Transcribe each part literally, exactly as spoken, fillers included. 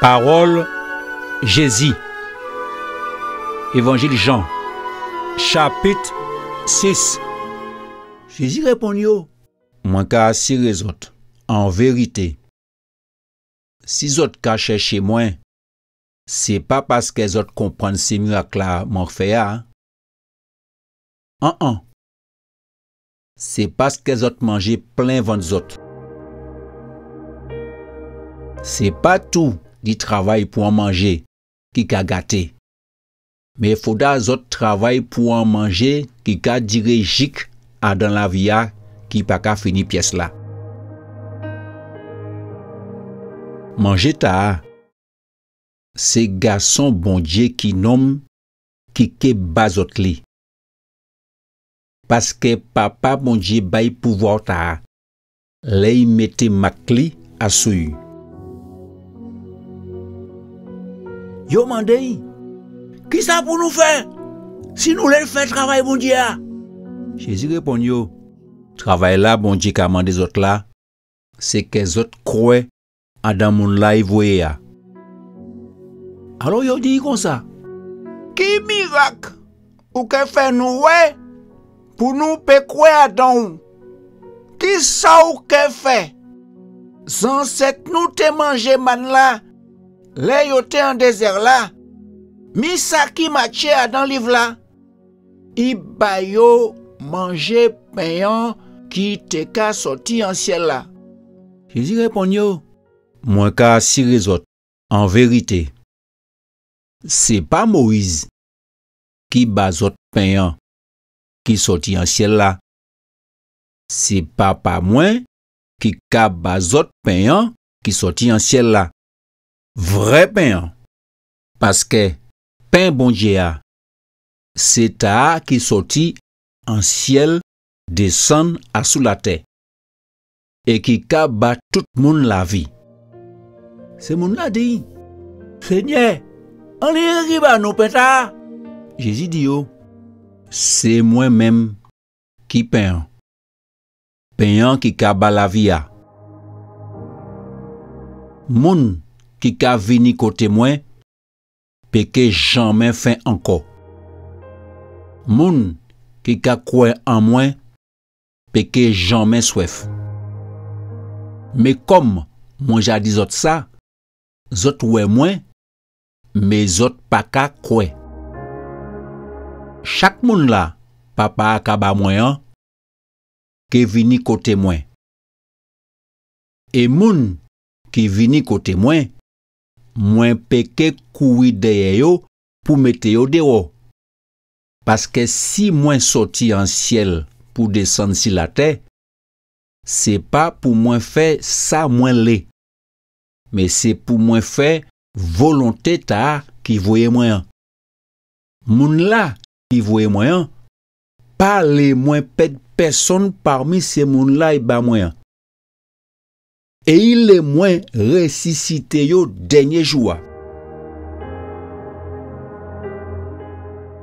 Pawòl Jézi. Évanjil Jan, chapit sis. Jézi réponn yo: Mwen ka asiré zòt, an vérité, si zòt ka chèché mwen, sé pa paskè zòt konprann sé mirak-la mwen fè a. An-an. Sé paskè zòt manjé plen vant zòt. Sé pa tou di travay pou an manjé ki ka gaté. Mé fodra zòt travay pou an manjé ki ka diré jik adan lavi-a ki pa ka fini pyès la. Manjé-tala, sé Gason Bondyé ki nonm ki ké ba zòt li. Paskè Papa Bondyé bay pouvwa-tala lè i mété mak li asou'y. Yo mandé'y: Kisa pou nou fè si nou lé fè travay Bondyé a? Jézi réponn yo: Travay-la Bondyé ka mandé zòt la, sé kè zòt kwè adan moun-la i voyé a. Alò yo di'y konsa: Ki mirak ou ké fè nou wè pou nou pé kwè adan'w? Kisa ou ké fè? Zansèt nou té manjé mann-la lè yo té an dézè-la. Mi sa ki matjé adan liv-la: I ba yo manjé pen-an ki té ka sòti an syèl-la. Jézi réponn yo: Mwen ka asiré zòt, an vérité, sé pa Moyiz ki ba zòt pen-an ki sòti an syèl-la. Sé Papa mwen ki ka ba zòt pen-an ki sòti an syèl-la, vrè pen-an. Paskè pen Bondyé a, sé tala ki sòti an syèl désann asou latè, é ki ka ba tout moun lavi. Sé moun-la di: Senyè, anni ki ba nou pen-tala? Jézi di yo: Sé mwen menm ki pen-an, pen-an ki ka ba lavi a. Moun ki ka vini koté mwen pé ké janmen fen ankò. Moun ki ka kwè an mwen pé ké janmen swèf. Mé kòm mwen ja di zòt sa, zòt wè mwen, mé zòt pa ka kwè. Chak moun-la Papa a ka ba mwen an ké vini koté mwen. É moun ki vini koté mwen, mwen pé ké kouri dèyè yo pou mété yo déwò. Paskè si mwen sòti an syèl pou désann si latè, sé pa pou mwen fè sa mwen lé, mé sé pou mwen fè volonté tala ki voyé mwen an. Moun-la ki voyé mwen an pa lé mwen pèd pèsonn pami sé moun-la i ba mwen an. É i lé mwen résisité yo dènyé jou-a.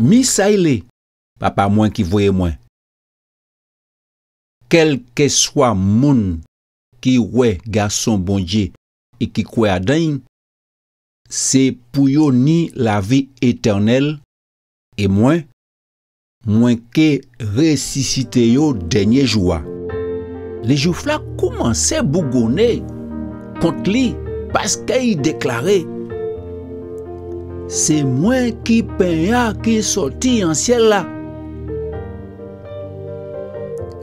Mi sa i lé, Papa mwen ki voyé mwen. Kèlkèswa moun ki wè Gason Bondyé é ki kwè adan'y, sé pou yo ni lavi étènèl, é mwen, mwen ké résisité yo dènyé jou-a. Léjwif-la koumansé bougonné kont li, paskè i déklaré: Sé mwen ki pen-an ki sòti an syèl-la.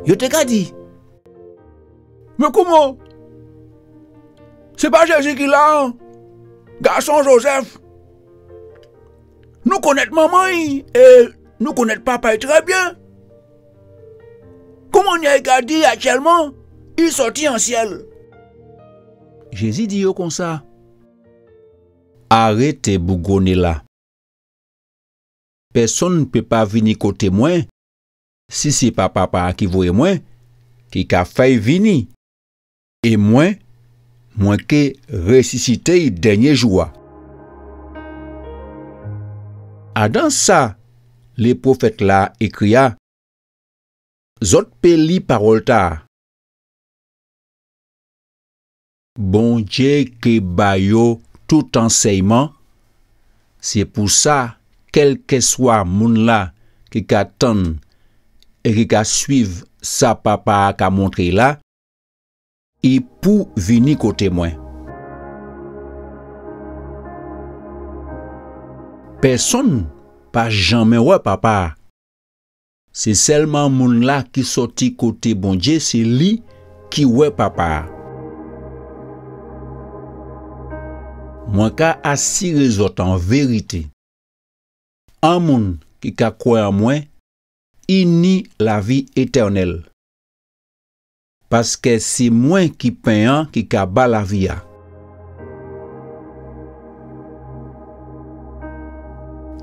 Yo té ka di: Mé kouman? Sé pa Jézi ki la, gason Jozèf? Nou konnèt manman'y é nou konnèt papa'y trè byen. Kouman i ka di aktyèlman i sòti an syèl? Jézi di yo konsa: Arété bougonné la. Pèsonn pé pa vini koté mwen si sé pa Papa ki voyé mwen ki ka fè'y vini. É mwen, mwen ké résisité'y dènyé jou-a. Adan sa lé pwofèt-la ékri a, zòt pé li pawòl-tala: Bondyé ké ba yo tout ansèyman. Sé pou sa, kèlkèswa moun-la ki ka tann é ki ka suiv sa Papa-a ka montré la, i pou vini koté mwen. Pèsonn pa janmen wè Papa-a. Sé sèlman moun-la ki sòti koté Bondié, sé li ki wè Papa-a. Mwen ka asiré zòt an vérité, an moun ki ka kwè an mwen, i ni lavi étènèl. Paskè sé mwen ki pen-an ki ka ba lavi-a.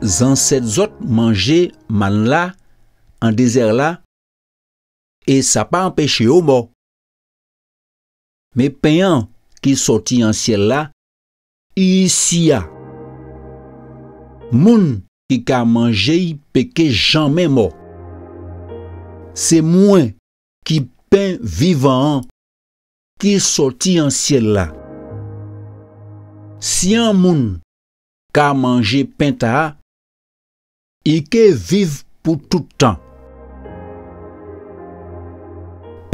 Zansèt zòt manjé mann-la an dézè-la, é sa pa anpéché yo mò. Mé pen-an ki sòti an sièl-la, i isi-a. Moun ki ka manjé'y péké janmen mò. Sé mwen ki pen vivan-an ki sòti an sièl-la. Si an moun ka manjé pen-tala, i ké viv pou tout tan.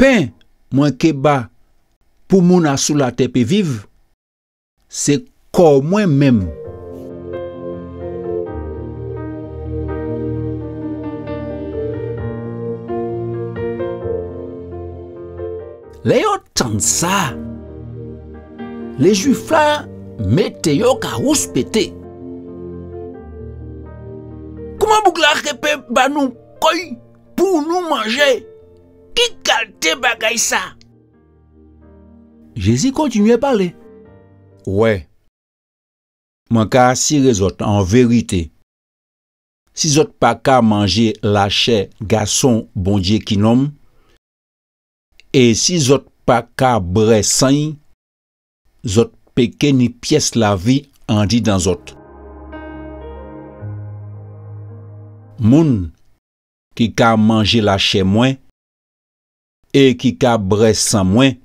Pen mwen ké ba pou moun asou latè pé viv, sé kò mwen menm. Lè yo tann sa, lé Jwif-la mété yo ka wouspété. Kouman boug-la ké pé ba nou kò'y pou nou manjé? Ki kalté bagay sa? Jézi kontinié palé. Wè, mwen ka asiré zòt an vérité, si zòt pa ka manjé lachè Gason Bondié ki nonm, é si zòt pa ka bwè san'y, zòt péké ni pies lavi andidan zòt. Moun ki ka manjé lachè mwen é ki ka bwè san mwen,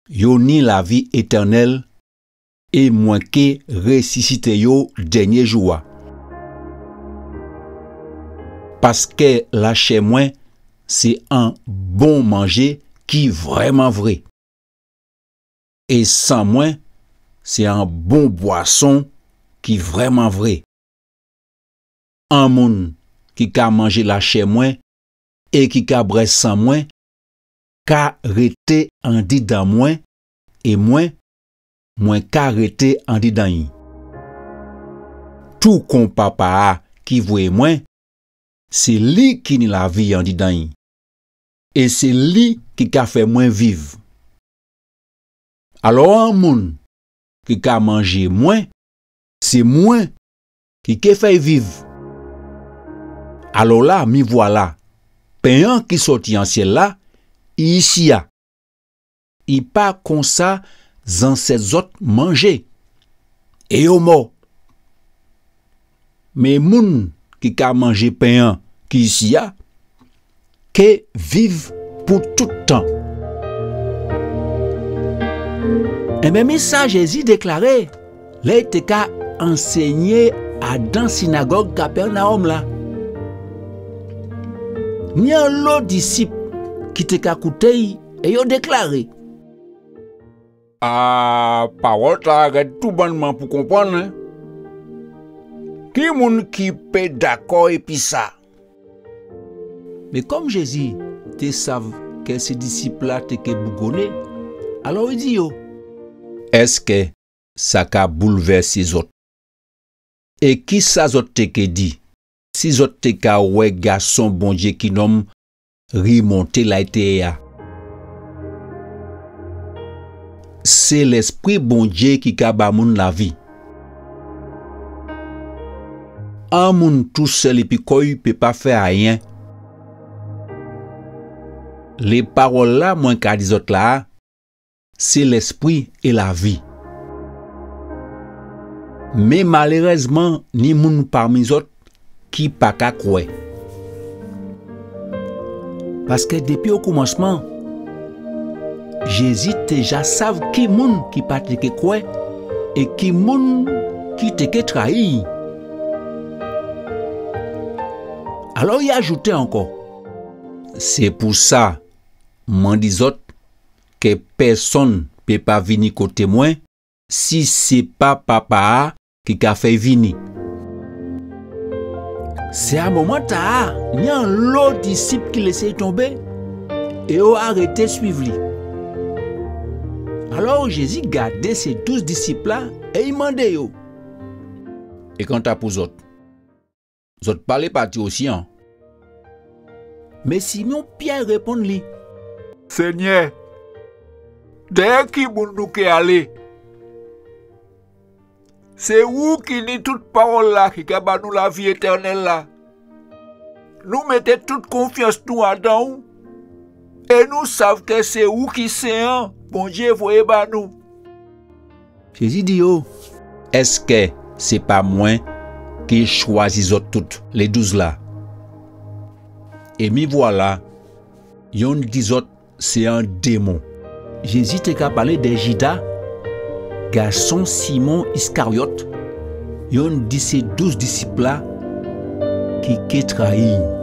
yo ni lavi étènèl, é mwen ké résisité yo dènié jou-a. Paskè lachè mwen sé an bon manjé ki vrèman vré. É san mwen sé an bon bwason ki vrèman vré. An moun ki ka manjé lachè mwen é ki ka bwè san mwen ka rété andidan mwen, é mwen, mwen ka rété andidan'y. Tou kon Papa-a ki voyé mwen, sé li ki ni lavi andidan'y. É sé li ki ka fè mwen viv. Alò, an moun ki ka manjé mwen, sé mwen ki ké fè'y viv. Alò la, mi vwala, pen-an ki sòti an sièl-la, i isi-a. I pa konsa zansèt zòt manjé, é yo mò. Mé moun ki ka manjé pen-an ki isi-a, ké viv pou tout tan. Enben, mi sa Jézi déklaré lè i té ka ansényé adan sinagòg Kapènawòm la. Ni anlo disip ki té ka kouté'y é yo déklaré: A, pawòl-tala rèd toubannman pou konprann, en. Ki moun ki pé dakò épi sa? Mé kòm Jézi té sav kè sé disip-la té ké bougonnen, alò i di yo: Èskè sa ka boulvèsé zòt? É kisa zòt té ké di si zòt té ka wè Gason Bondié ki nonm rimonté la i té yé a? Sé Lèspri Bondié ki ka ba moun lavi. An moun tousèl épi kò'y pé pa fè ayen. Lé pawòl-la mwen ka di zòt la a, sé Lèspri é lavi. Mé malérèzman, ni moun pami zòt ki pa ka kwè. Paskè dépi o koumansman, Jézi té ja sav ki moun ki pa té ké kwè, é ki moun ki té ké trayi'y. Alò i ajouté ankò: Sé pou sa mwen di zòt kè pèsonn pé pa vini koté mwen si sé pa Papa-a ki ka fè'y vini. Sé a moman-tala, ni anlo disip ki lésé'y tonbé é yo arété suiv li. Alò Jézi gadé sé douz disip-la é i mandé yo: É kanta pou zòt, zòt pa lé pati osi an? Mé Simon Pyè réponn li: Senyè, dèyè ki moun nou ké alé? Sé ou ki ni tout pawòl-la ki ka ba nou lavi étènèl la. Nou mété tout konfyans nou adan ou, é nou sav kè sé ou ki Sen-an Bondyé voyé ba nou. Jézi di yo: Èskè sé pa mwen ki chwazi zòt tout lé douz la? É mi vwala, yonn di zòt sé an démon. Jézi té ka palé dè Jida, gason Simon Iskaryòt, yonn di sé douz disip-la ki ké trayi'y.